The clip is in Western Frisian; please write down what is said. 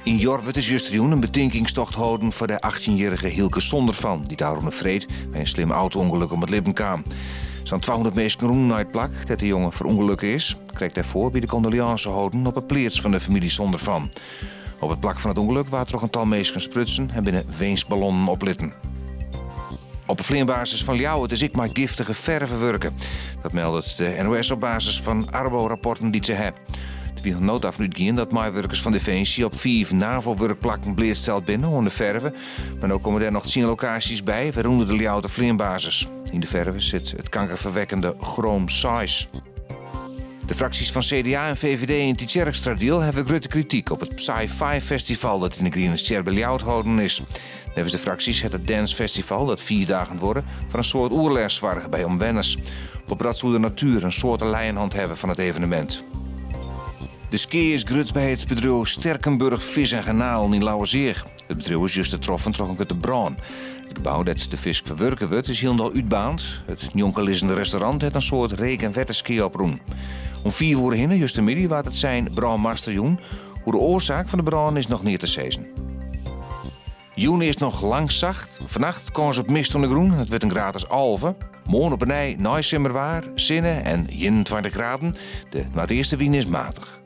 Yn Jorwert is justerjûn in betinkingstocht holden foar de achttjinjierrige Hylke Zondervan, dy't ôfrûne freed by in slim auto-ûngelok om it libben kaam. Sa'n 200 minsken rûnen nei it plak dêr't de jonge ferûngelukke is. Krekt dêrfoar wie de kondoleânse holden op 'e pleats fan de famylje Zondervan. Op it plak fan it ûngelok waard troch in tal minsken sprutsen en binne winskballonnen oplitten. Op 'e fleanbasis fan Ljouwert is ek mei giftige ferve wurke. Dat meldet de NOS op basis fan Arbo-rapporten dy't se ha. Der wie oant no ta fan útgien dat meiwurkers fan Definsje op fiif NAVO-wurkplakken bleatsteld binne oan de ferve. Mar no komme dêr noch tsien lokaasjes by, wêrûnder de Ljouwerter fleanbasis. Yn de ferve sit it kankerferwekkende chroom seis. De fraksjes fan CDA en VVD yn Tytsjerksteradiel hawwe grutte krityk op it Psy-Fi Festival dat yn de Griene Stjer by Ljouwert holden is. Neffens de fraksjes hat it dancefestival, dat fiif dagen duorre, foar in soad oerlêst soarge by omwenners. Boppedat soe de natuer in soad te lijen hân hawwe fan it evenemint. De skea is grut by it bedriuw Sterkenburg Vis en Garnalen yn Lauwerseach. It bedriuw is juster troffen troch in grutte brân. It gebou dêr't de fisk ferwurke wurdt is hielendal útbaarnd. It njonkenlizzende restaurant hat in soad reek en wetterskea oprûn. Om fiif oere hinne justermiddei waard it sein brân master jûn. Oer de oarsaak fan de brân is noch neat te sizzen. Jûn earst noch lang sacht, fannacht kâns op mist oan de grûn. It wurdt in graad as 11. Moarn op 'e nij neisimmerwaar, sinne en 21 graden. De noardeastewyn is matich.